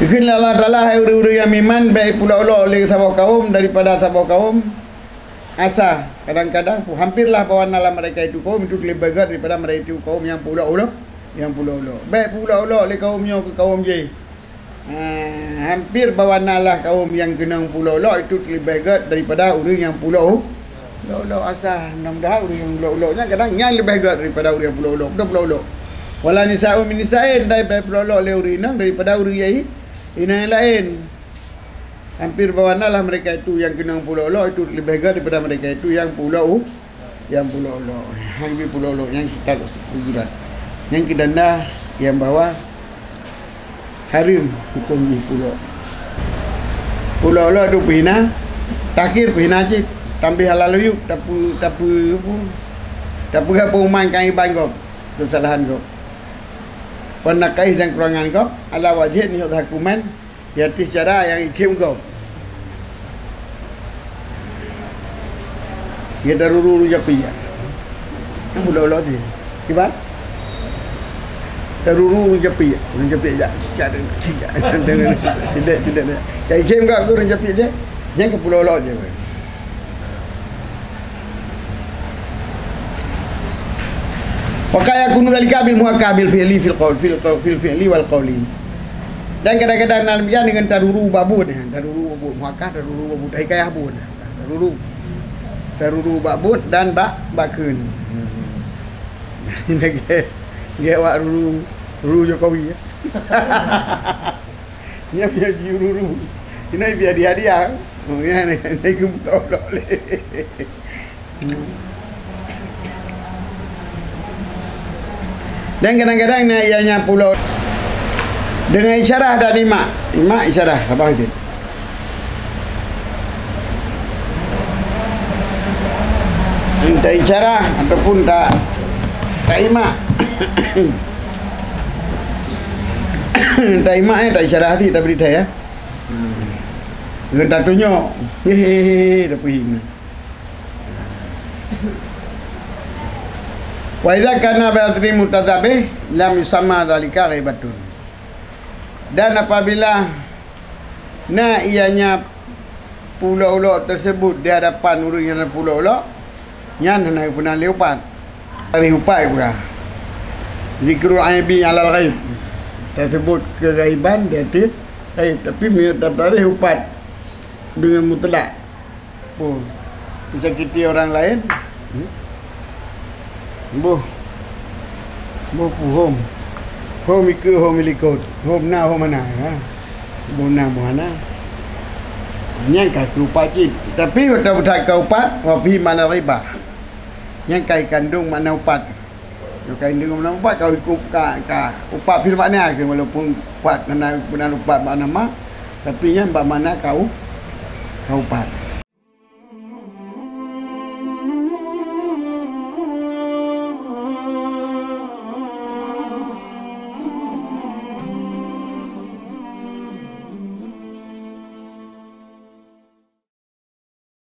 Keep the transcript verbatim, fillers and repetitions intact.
Kheun lé Allah Taala, "Hai ureuëng-ureuëng nyang meuiman, bék pulok-ulok lé saboh kawöm daripada saboh kawöm. Asa, kadang-kadang, hampirlah bahwa nalah mereka itu kaum itu lebih baik daripada mereka itu kaum nyang pulok-ulok, nyang pulok-ulok. Bék pulok-ulok lé kawöm nyoe keu kawöm jéh. Ah, hampir bahwa nalah kawöm nyang keunong pulok-ulok itu lebih baik daripada ureuëng nyang pulok-ulok. Pulok-ulok asa, mudah-mudahan ureuëng nyang pulok-ulok nyan kadang nyan lebih baik daripada ureuëng nyang pulok-ulok." Betul pulok-ulok. "Wala nisa'un min nisa'in, dan bék pulok-ulok lé ureuëng inong daripada ureuëng nyang inong nyang laén. Hampir bahwa nalah mereka itu nyang keunong pulok-ulok itu lebih baik daripada mereka itu nyang pulok-u-, nyang pulok-ulok." Hana pulok-ulok nyang kita ujuran. Nyang kita dah nyang bahwa hareuem huköm jih pulok. Pulok-ulok tu peuhina, takhir peuhina cit, tambah halal yub, tapi, tapi, tapi apa uman kan iban gob, kesalahan gob. Pernah kaih dan kurangan gob, ala wajib ni hukuman, ya, ti secara nyang ikhim gob. Dia taruru ureuëng japie. Kan pulok-ulok je. Kiban? Taruru ureuëng japie. Ureuëng japie jak. Tidak, tidak, tidak. Jadi game kat ureuëng japie je. Jangan ke pulok-ulok je. Wa qad yakunu dzalika bil muhakkah bil fi'li fil qaul, fil qaul, fil fi'li wal qauli. Dan kadang-kadang na leubihan dengan taruru bak buet, taruru bak buet, muhakkah taruru bak buet, hikayah buet. Taruru. Taruru bak buet dan bak, bak kheun. Dia gaya, gaya awak ruru, ruru Jokowi, ya. Dia punya jiu ruru. Ini biar dia, dia. Oh, ya, ni, ni gemulai-ulai. Dan kadang-kadang na ianya pulok dengan isyarah dan imak. Imak isyarah, apa kata? Minta isyarah ataupun tak, tak imak. Tak imak, eh, tak isyarah hati, tak berita, ya. Dengan tak tunjuk. Hehehe, tak pergi. Wa idza kana bi asri mutasabih lam yusamma dzalika ghaibatun. Dan apabila na ianya pulok-ulok tersebut di hadapan ureuëng nyang pulok-ulok, nyan hana geupeuna lé upat. Tarikh upat peugah. Zikrul aibi alal ghaib. Tersebut keghaiban di atas ghaib. Tapi meunyoe tatarikh upat dengan mutlak. Boh, menyakiti orang lain. Hmm? Boh. Boh puhom. Hom ikeue, hom likot. Hom na, hom hana, ya. Boh na, boh hana. Nyan ka keu upat cit. Tapi watée beutat ka upat, wa fi makna riba. Nyan ka ikandong makna upat. Nyoe ka indeueng meunan upat, ka ikut ka, ka upat pih bak nyan, walaupun upat hana meunan upat bak nama, tapi nyan bak makna ka u-, ka upat.